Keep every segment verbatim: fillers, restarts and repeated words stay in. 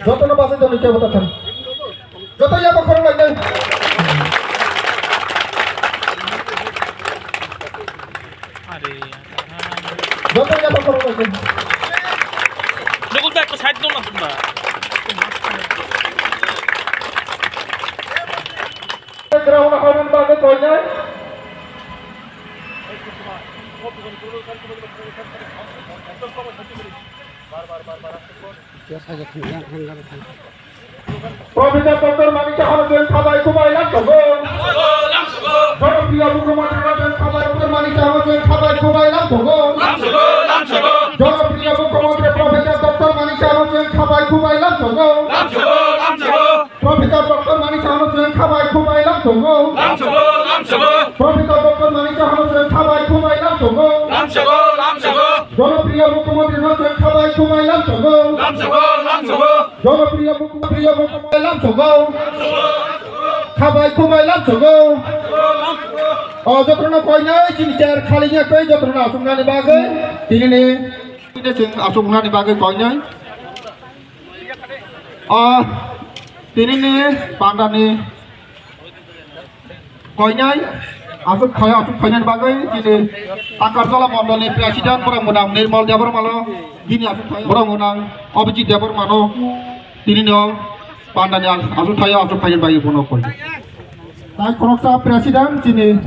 Jotono bachai tongwi kebo ta thang. Joto yabo khorang lai nai. Joto yabo khorang lai nai. Nukul ta ekta side dong na tunda. Ground hawn bagwi koinai. Professor Doctor Manik Saha no join khabai khubai lam sogo. Jonopriya Mukhyamantri no join khabai Doctor Manik Saha no join khabai khubai lam sogo. Jonopriya Mukhyamantri Professor Doctor Manik Saha no join khabai khubai lam sogo. Professor Doctor Manik Saha no join khabai khubai lam sogo. Professor Doctor Manik Saha no join khabai khubai lam sogo. Jonopriya Mukhyamantri no join khabai khubai lam sogo. Jonopriya Mukhyamantri no join khabai lam sogo. Khabai khubai lam sogo. O jotono koinai chini chair khali ya koi jotono asuknani bagwi. Tini ni, tini chwng asuknani bagwi koinai. O tini ni pandani koinai asuk phai, asuk phainani bagwi chini Takarjala mondolni president borok mwnang Nirmal Debbarmano, bini asuk phai borok mwnang Abhijit Debbarmano, tini no pandani asuk phai, asuk phainani bagwi bono koi. Tai khoroksa president chini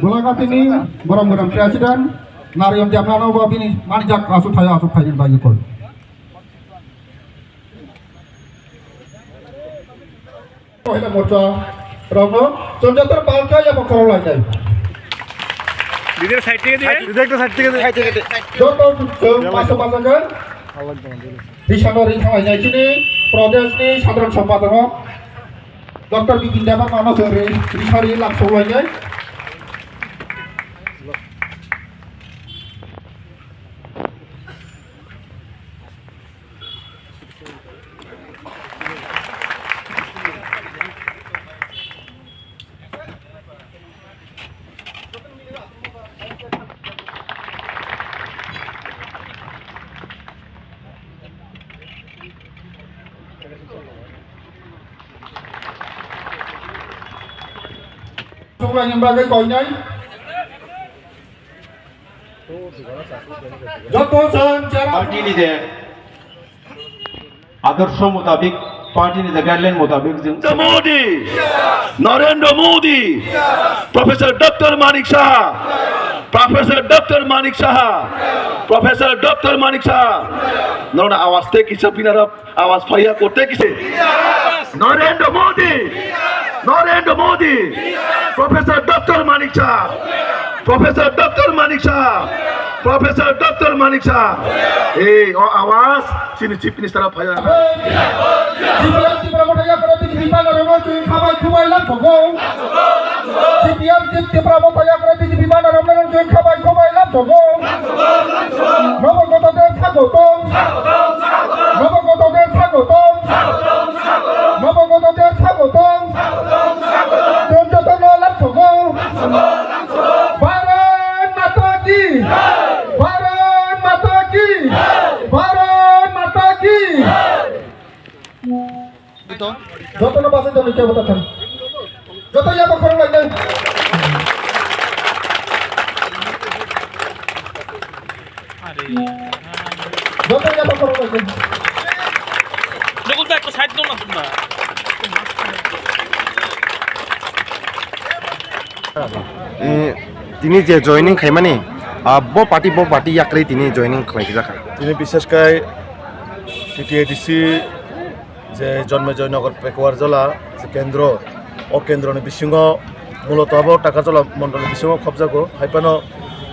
Golagatini borok mwnang president Narayan Debbarmano bo bini manjak asuk phai, asuk phainani bagwi koi. Mohila morcha rokno chonjatar balkha ya bokhorok lainai. Leader side theke de. Leader side theke de. Joto chwng paso paso khe Risano ri thanglai nai chini Pradesh ni Sadharan Sompadak Doctor Bipin Debbarma no chwng ri, risari lamsok lainai. Songlaini bagwi koinai. Joto san chera. Party ni je adorsho mutabik, party ni je guideline mutabik jeng Narendra Modi, Narendra Modi, Professor Doctor Manik Saha, Professor Doctor Manik Saha, Professor Doctor Manik Saha. Nona awas te kisa pinarap. Awas phaiya korte kise? Narendra Modi! Narendra Modi! Professor Doctor Manik Saha! Professor Doctor Manik Saha! Professor Doctor Manik Saha! Ei, o awas chini Chief Minister phaiya. Tripura, Tripura Motha Yakra B J P banner rokno chwng khabai khubai lam thogo. C P M Tripura Motha Yakra B J P banner rokno chwng khabai khubai lam thogo. Nobo goto de sagotom. Nobo goto de sagotom. Nobo goto de sagotom. Chwng jotono lam thogo. Bharat Mata ki. Bharat Mata ki. Bharat Mata ki. Jotono bachai tongwi kebo ta thang. Joto yaba khorang lai nai. Joto yaba khorang lai nai. Nukul ta ekta side dong na tunda. Eh, tini je joining khaimani, ah, bo party, bo party yakrwi tini joining khlai khe jakha. Tini bishesh kai T T A D C je Jonmay Joynagar Pekuar Jala je kendro, o kendroni bisingo muloto abo Takarjala mondolni bisingo khobjago. Hai phano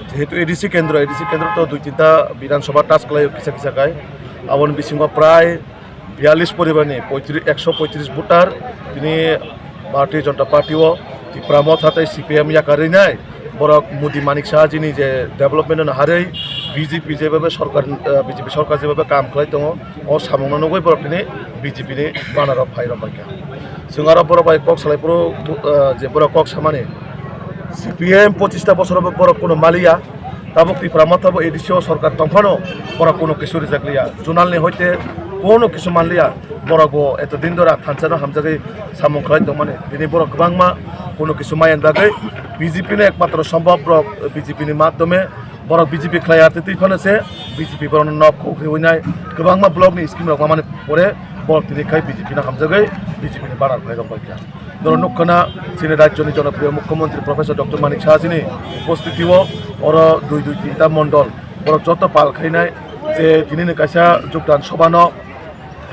jehetu A D C kendro, A D C kendro to dui tinta Bidhan Sabha touch khlaio kisa kisa kai. Aboni bisingo prai biyalish poribarni poitris, ekso poitris voter tini Bharatiya Janata Party o Tipra Motha tei C P M yakarwi nai. Borok Modi Manik Saha jini je development no harwi B J P jebhabe sorkar, eh, B J P sorkar jebhabe kam khlai tongo, o samungno nugwi borok tini B J P ni banner o phai rok bai kha. Chwng aro borok bai kok salai phuru, eh, je borok kok samani C P M pochista bosor borok kuno maliya. Tabuk Tipra Motha bo A D C o sorkar tongphano borok kuno kisu rijak liya. Zonal ni hoite Kono kisu manliya, borok bo eto din dora thansa no hamjagwi samung khlai tongmani. Tini borok kwbangma kono kisu maya bagwi B J P no ekmatro sombhob borok B J P ni madhyome borok B J P khlai arte twi phano se B J P borok no nok khuk riwi nai kwbangma block ni scheme rok mamani pore borok tini khai B J P no hamjagwi B J P ni banner khlai rok bai kha. Norok nukha na chini rajyoni jonopriyo mukhyamantri Professor Doctor Manik Saha chini upostiti o oro dui dui tinta mondol borok joto pal khainai je tini ni kaisa jogdan sobha no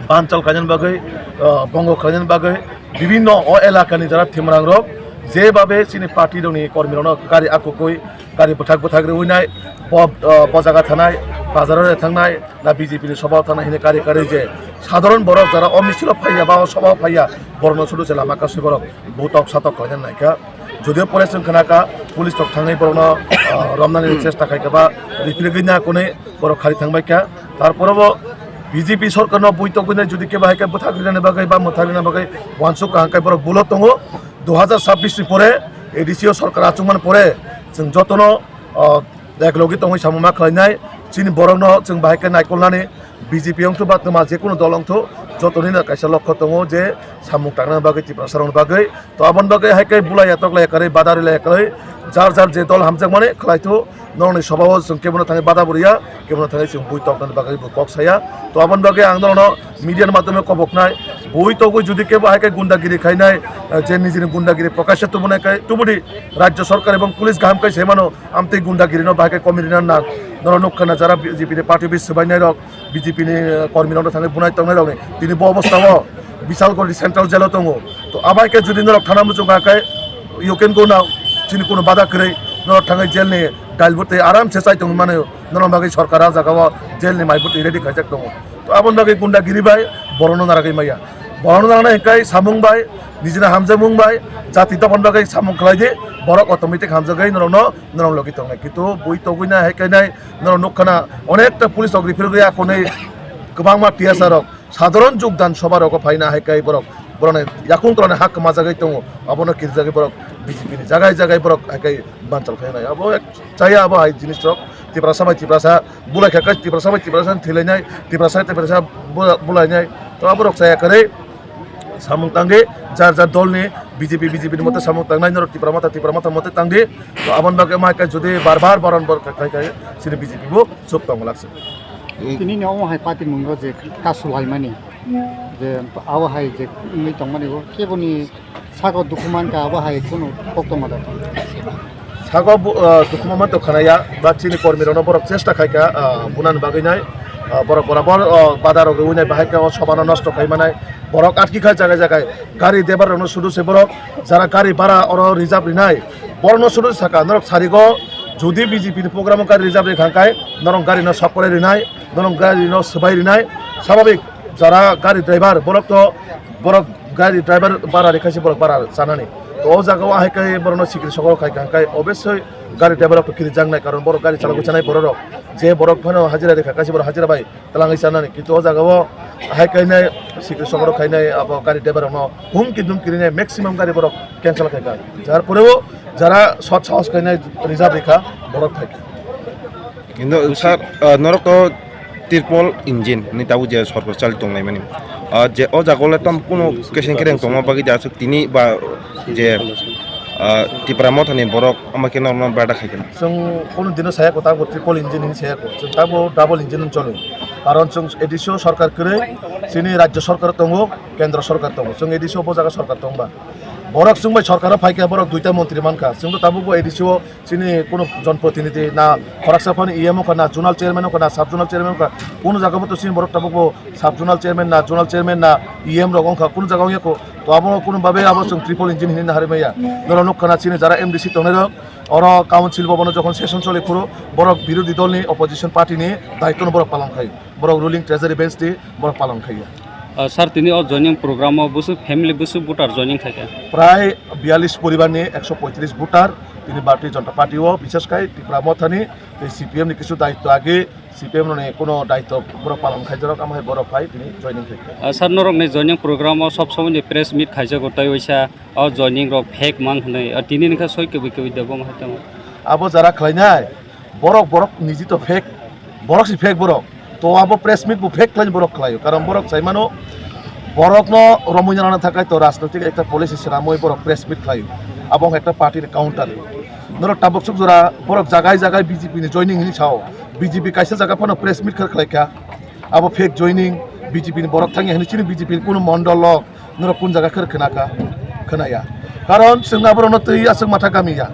banchal khainani bagwi, ah, bongo khainani bagwi bibinno o elakani jara thimrang rok jebabe chini party rokni kormi rokno gari akukwi gari bwthak bwthak riwi nai bo, ah, bo jaga thanai bazaro thangnai na B J P ni sobha thangnai hwnwi kari kari je sadharon borok jara o misil o phaiya ba o sobha o phaiya borokno sudu se lama kasui borok butok satok khlaina naikha. Jodio pore chwng khna kha police rok thangwi borokno, ah, romnani chesta khai kha ba ripirigwi na kwnwi borok khari thangbai kha. Tarpore bo B J P sorkarno buitogwi nai jodi kebo hai khe bwthak rinani bagwi ba mwthang rinani bagwi uansuk kaham khe borok bulo tongo. Dui hajar chabbish ni pore A D C o sorkar achukmani pore chwng jotono, ah, eklogi tongwi samung ma khlainai. Chini borokno chwng bahai khe naikolnani B J P wngthu ba twma jekunu dol wngthu jotoni no kaisa lokho tongo je samung tangnani bagwi Tiprasa rokni bagwi. To aboni bagwi hai khe bulai yatok lai kwrwi badari lai kwrwi jar jar je dol hamjakmani khlaithu. Norokni sobao chwng kebono thangwi bada bo rwya, kebono thangwi chwng bui toknani bagwi bo kok saya. To aboni bagwi ang norokno media ni madhyome koboknai, bui togwi jodi kebo hai khe gundagiri khainai, eh, je nijini gundagiri prokasya tubunai khe tubudi rajya sorkar ebong police kaham khe sai mano, amtwi gundagiri no bahai khe komi rina nang. Norok nukha na jara B J P ni party office swbainai rok, B J P ni, eh, kormi rok no thangwi bunai tongnai rok ni tini bo obostha o Bisalgori central jail o tongo. To abai khe jodi norok thana muchung kha khe you can go now, chini kuno bada kwrwi norok thangwi jail ni dail bwtwi aram se chai tongwi mano, norok bagwi sorkar ah jaga o jail ni mai bwtwi ready khaijak tongo. To aboni bagwi gundagiri bai borokno naragwi maya, borokno narwknai hwnkhe samung bai, nijini hamjakmung bai, jati dophani bagwi samung khlai di, borok automatic hamjagwi norokno norok logi tongnai. Kintu bui togwi nai hai khe nai norok nukha na onekta police rok refer gwi akonwi kwbangma T S R rok sadharon jogdan sobha rogo phaina hai khe borok borokni yakung torani hak kwmajagwi tongo. Abono kirijagwi borok B J P ni jagai jagai borok hai khe banchal khainai. Abo ek chaya abo hai jinis rok Tiprasa bai Tiprasa bulai kha khe Tiprasa bai Tiprasa thwilainai, Tiprasa Tiprasa bula-, bulainai. To aborok chaya kwrwi samung tangdi, jar jar dolni B J P, B J P ni mote samung tangnai, norok Tipra Motha, Tipra Motha mote tangdi. To aboni bagwi ma khe jodi bar bar boron bor khai khai chini B J P bo chuk tongo lakse. Tini ni omo hai party mungo je kasu laimani, je abo hai je wngwi tongmani bo keboni sago dukhu mankha, abo hai kunu koktwma da. Sago bu-, ah, dukhu ma manto khanaya, ba chini kormi rokno borok chesta khaikha, ah, bunani bagwi nai, ah, borok borok bor, ah, bada rok rwui nai, bahai khe o sobha no nosto khai manai, borok atki kha jaga jaga gari driver rokno sudu se borok jara gari bhara oro reserve rinai, borokno sudu saka norok sarigo jodi B J P ni program o gari reserve ri kha khe norok gari no sok pore rinai, norok gari no swbai rinai, sababik jara gari driver borok to borok gari driver bara rikhaisi borok bara chanani. To o jaga o ahai kai borokno sikiri sokoro khai kha, khai obviously gari driver rok to kiri jangnai, karon borok gari chalogwi chanai borok rok. Je borok phano hajira rikha kaisi borok hajira bai twlangwi chanani. Kintu o jaga o ahai kainai sikiri sokoro khainai abo gari driver rokno humki dumki rinai maximum gari borok cancel khai kha. Jar poreo jara sot sahos kainai reserve rikha borok thai kha. Indo sir, ah, norok to Tirpol engine ni tabuk je sorkar chali tonglaimani. Ah, je o jaga le tam kuno keseng kereng tongma bagwi da aswk tini ba je, ah, Tipra Motha ni borok ama khe norok no bada khai khe. Chwng kuno dino saya ko tabo triple engine ni saya ko. Chwng tabo double engine ni cholo. Karon chwng A D C o sorkar kwrwi, chini rajya sorkar tongo, kendra sorkar tongo. Chwng A D C o bo jaga sorkar tongba. Borok chwng bai sorkar o phai khe borok duita montri mankha. Chwng to tabuk bo A D C o chini kuno jonprotinidhi na khoroksa phano E M wngkha na, zonal chairman wngkha na, sub zonal chairman wngkha, kuno jaga bo to chini borok tabuk bo sub zonal chairman na, zonal chairman na, E M rok wngkha, kuno jaga wngya kho. To abo kuno babe abo chwng triple engine hinwi naharwi maya. Norok nukha na chini jara M D C tongnai rok, oro council bhavan o jokhon session choli phuru borok birodhi dol ni opposition party ni daityo no borok palon khai, borok ruling treasury bench ni borok palon khaiya. Ah, sir, tini o joining program o bwswk family, bwswk voter joining khaikha? Prai biyalish poribar ni ekso poitris voter tini Bharatiya Janata Party o, bishesh khai Tipra Motha ni tei C P M ni kisu daityo age, C P M rokni kuno daityo borok palon khaijak, amo hai borok phai tini joining khaikha. Ah, sir, norokni joining program o sob somoi ni press meet khaijago, tei waisa o joining rok fake mang hinwi, ah, tini wngkha soi kwbwi kwbwi debo hai tongo. Abo jara khlainai, borok, borok niji to fake, borok si fake borok. To abo press meet bo fake khlai borok khlaio, karon borok sai mano borokno romwi nana thakai to rajnoitik ekta policy swnamwi borok press meet khlaio, abo wngkha ekta party ni counter. Norok tabuk suk jora borok jagai jagai B J P ni joining hini sao, B J P kaisa jaga phano press meet khlai khlaikha, abo fake joining, B J P ni borok thangya hini chini B J P ni kunu mondol lok norok kun jaga khe khna kha, khna ya. Karon chwng aborokno twi aswk matha kami ya.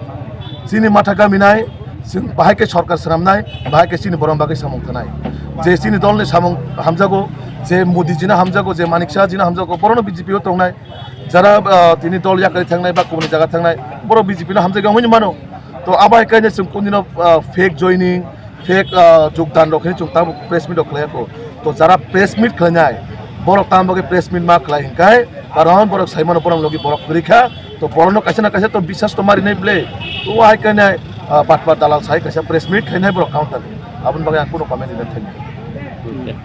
Chini matha kami nai, chwng bahai khe sorkar swnam nai, bahai khe chini borom bagwi samung thanai. Je chini dol ni samung hamjago, je Modi ji no hamjago, je Manik Saha ji no hamjago, borokno B J P o tongnai. Jara, ah, tini dol yakari thangnai ba kubuni jaga thangnai, borok B J P no hamjagwi wngwi mano. To abo hai khe chwng kundino, ah, fake joining, fake, ah, jogdan rok hinwi chwng tabuk press meet rok khlai kho. To jara press meet khlainai, borok tamo bagwi press meet ma khlai hinkai, karon borok sai mano borok logi borok kwrwi kha. To borokno kaisa na kaisa to biswas to marinai ble. To hai khe nai, ah, batpat dalal sai kaisa press meet khlainai borok counter. Aboni bagwi ang kuno comment rina thangya.